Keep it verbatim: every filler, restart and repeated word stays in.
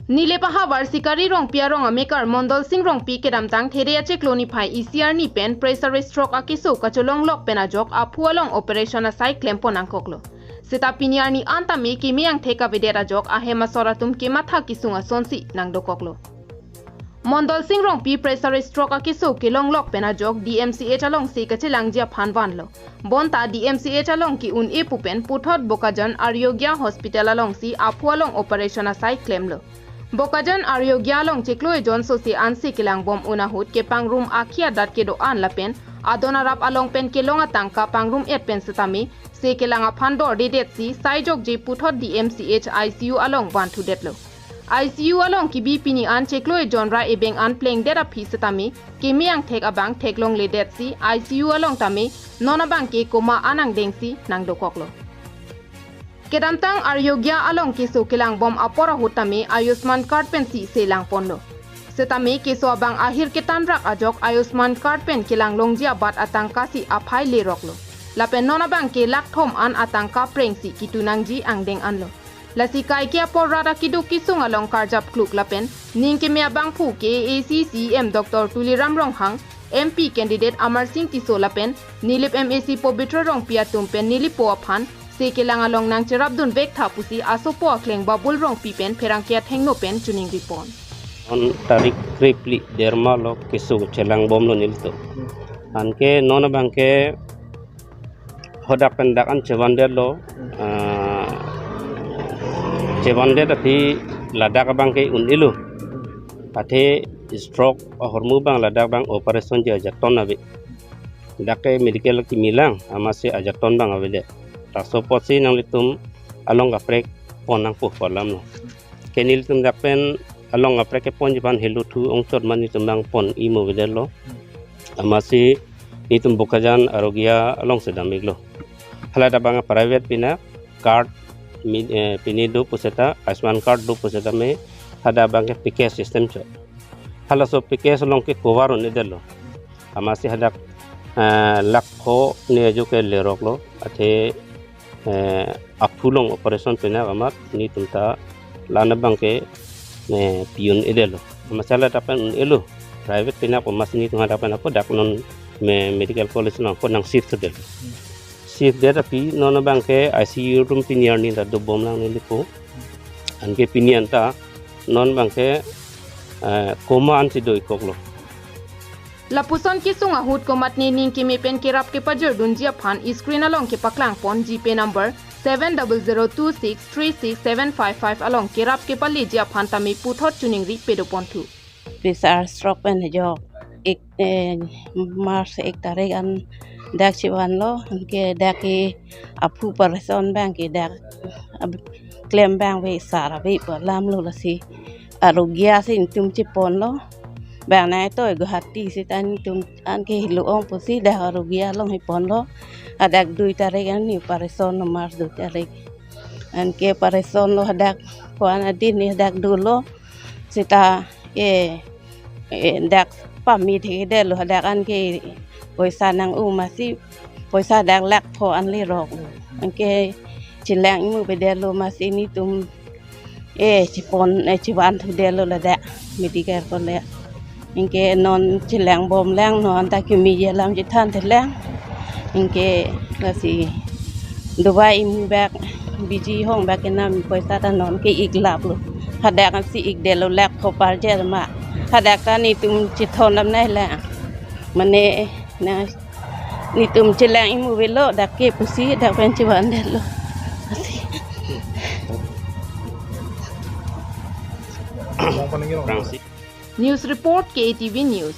Nilip ahavar Sikari Rongpi arong amekar Mondol Sing Rongpi kedamtang There achiklo niphai isi arni pen pressure stroke akeso kacholonglok pen ajok aphu along operation asai klempon nangkoklo. Seta pini arni an tame keme angthek avedet ajok ahem asor atum kematha kesung asonsi nangdokoklo. Mondol Sing Rongpi pressure stroke akeso kelonglok pen ajok D M C H alongsi kachelangji aphan vanlo. Bonta D M C H along ke-un-e pu pen puthot Bokajan Arogya Hospital alongsi aphu along operation asai klemlo. Bokajan Arogya along chiklo ejon sose ansi kelangbom un ahut kepangrum akhi adat kedo-an lapen adon arap along pen kelong atangka pangrum-et pen setame se kelang aphan dordedetsi saijokji puthot D M C H I C U along vanthudetlo. I C U along kebi pini an chiklo ejon ra ebeng an plengdet aphi setame keme angthek abang theklongledetsi I C U along tame non abangke coma an angdengsi nangdokoklo. Kedamtang Arogya along keso kelangbom apor ahut tame Ayushman card pensi se langponlo. Setame keso abang ahir ketanrak ajok Ayushman card pen kelanglongji abat atangkasi aphai leroklo. Lapen non abangke lakh thom an atangka prengsi kitu nangji angdeng anlo. Lasi kaike apor rat akeduk kesung along karjap kluk lapen ning keme abangphu K A A C C E M Doctor Tuliram Ronghang, M P candidate Amarsing Tisso lapen Nilip M A C Pobitro Rongpi atum pen Nilip po aphan se kelang along nangcherapdunvek tha pusi asopo akleng Babul Rongpi pen pherangke athengno pen choningripon. On tarik krephli derma lo keso chelangbomlo nelitum. Anke non abangke hadak pen dak an chevandetlo, ah, chevandet aphi ladak abangke un-elo. Athe stroke ahormu abang ladak abang operation ji ajaton ave. Dak ke medical kimi lang, amatsi ajaton abang avedet. Laso apotsi nanglitum along kaprek pon nangpo pu alamlo. Ke nelitum dak pen along kaprek keponji aphan helo thu ongchot ma nelitum abang pon-i mo avedetlo. Amatsi nelitum Bokajan Arogya along sedam iklo. Hala dak abang private pina card mi, eh, pine do puseta, Ayushman card do puseta me, hadak abangke package system chot. Halaso package along ke cover un-edetlo. Amatsi hadak, eh, lakh pho ne ajo ke leroklo. Athe, eh, aphu along operation pina amat nelitum ta la-an abangke, eh, pi un-edetlo. Amatsi hala dak pen un-elo. Private pina amatsi nelitum hadak pen ako dak non me-, medical college along ako nang shift detlo. Shift det aphi non abangke I C U room pini arni ta dobom lang nelipo. Anke pini anta non abangke, eh, coma ansi do-ikkoklo. Lapuson kesung ahut komatne ning keme pen kerap kepajirdunji aphan screen along kepaklangpon GPay number seven double zero two six three six seven five five along kerap kepaleji aphan tame puthot choningri pedoponthu. Pressure stroke pen ajok ik, eh, March ik tarik an dak chevanlo, anke dak ke aphu operation abangke dak ab-, klem abang ave sar ave pu alamlo, lasi Arogya si nelitum cheponlo. Bang nai toi Guwahati seta nelitum anke helo-ong pusi dak Arogya along cheponlo. Hadak dui tarik an ni operation lo, March dui tarik. Anke operation lo hadak ko-an adin ni hadak dolo. Seta, eh, eh, dak pamit hidetlo, hadak anke poisa nang-u amatsi poisa dak lakh pho an leroklo. Anke chelang-i mo avedetlo amatsi nelitum, eh, chepon, eh, chevanthudetlo ladak medical college. Anke non chelangbom lang, non ta kemeji alam chethan thelang. Anke lasi dawai-i mo bak, biji hong bak kenam poisa ta non ke-ik laplo. Hadak ansi ikdetlo lakh pho parjer ma. Hadak ta nelitum chethon lam nai la. Mane na nelitum chelang-i mo avelo dak ke pusi dak pen chevandetlo. News report, K A T V News.